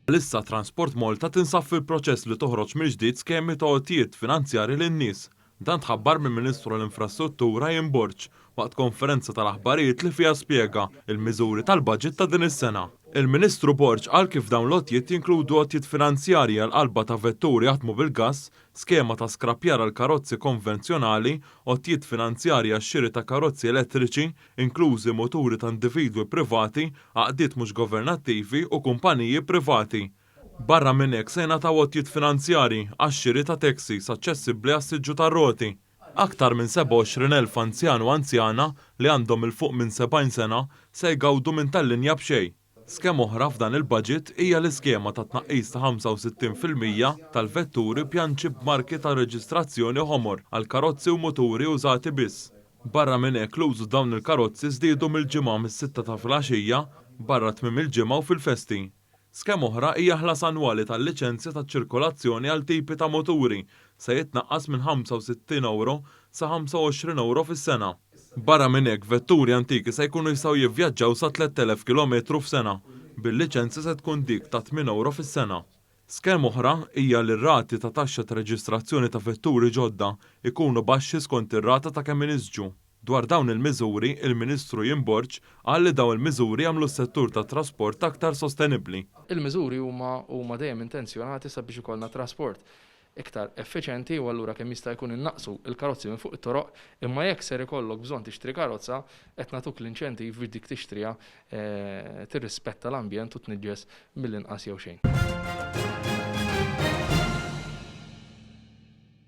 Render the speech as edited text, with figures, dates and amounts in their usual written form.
Bħalissa Transport Malta tinsab fil-proċess li toħroġ mill-ġdid skemi ta' għotjiet finanzjarji lin-nies. Dan tħabbar mill-Ministru għall-Infrastruttura Ian Borg waqt konferenza tal-aħbarijiet li fiha spjega l-miżuri tal-budget ta' din is-sena. Il-Ministru Borg qal kif dawn l-għotjiet jinkludu għotjiet finanzjarji għall-qalba ta' vetturi jaħdmu bil-gass, skema ta' skrappjar għal karozzi konvenzjonali, għotjiet finanzjarji għax-xiri ta' karozzi elettriċi, inklużi muturi ta' individwi privati, għaqdiet mhux governattivi u kumpaniji privati. Barra minn hekk se jingħataw għotjiet finanzjarji għax-xiri ta' taxis aċċessibbli għas-siġġu tar-roti. Aktar minn 27,000 anzjan u anzjana li għandhom 'il fuq minn 70 sena se jgawdu minn tal-linja b'xejn. Skema oħra f'dan il-budget hija l-iskema ta' tnaqqis ta' 65% tal-vetturi pjanċi b'marki ta' reġistrazzjoni ħomor għal karozzi u muturi użati biss. Barra minn hekk l-użu dawn il-karozzi żdiedu mill-Ġimgħa mis-sitta ta' filgħaxija barra tmiem il-ġimgħa u fil-festi. Skema oħra hija ħlas annwali tal-liċenzja taċ-ċirkolazzjoni għal tipi ta' muturi se jitnaqqas minn 65 ewro sa 25 ewro fis-sena. Barra minn hekk, vetturi antiki se jkunu jistgħu jivvjaġġaw sa 3,000 kilometru f'sena, bil-liċenzja se tkun dik ta' tmien ewro fis-sena. Skema oħra hija li r-rati ta' taxxa ta' reġistrazzjoni ta' vetturi ġodda jkunu baxxi skont ir-rata ta' kemm iniżġu. Dwar dawn il-miżuri, il-Ministru Ian Borg qal li dawn il-miżuri jagħmlu s-settur tat-trasport aktar sostenibbli. Il-miżuri huma huma dejjem intenzjonati sabiex ikollna trasport iktar effiċenti u allura kemm jista' jkun innaqqsu l-karozzi minn fuq it-toroq, imma jekk ser ikollok bżonn tixtri karozza, qed nagħtuk l-inċentiv biex dik tixtriha tirrispetta l-ambjent u tniġġes mill-inqas jew xejn.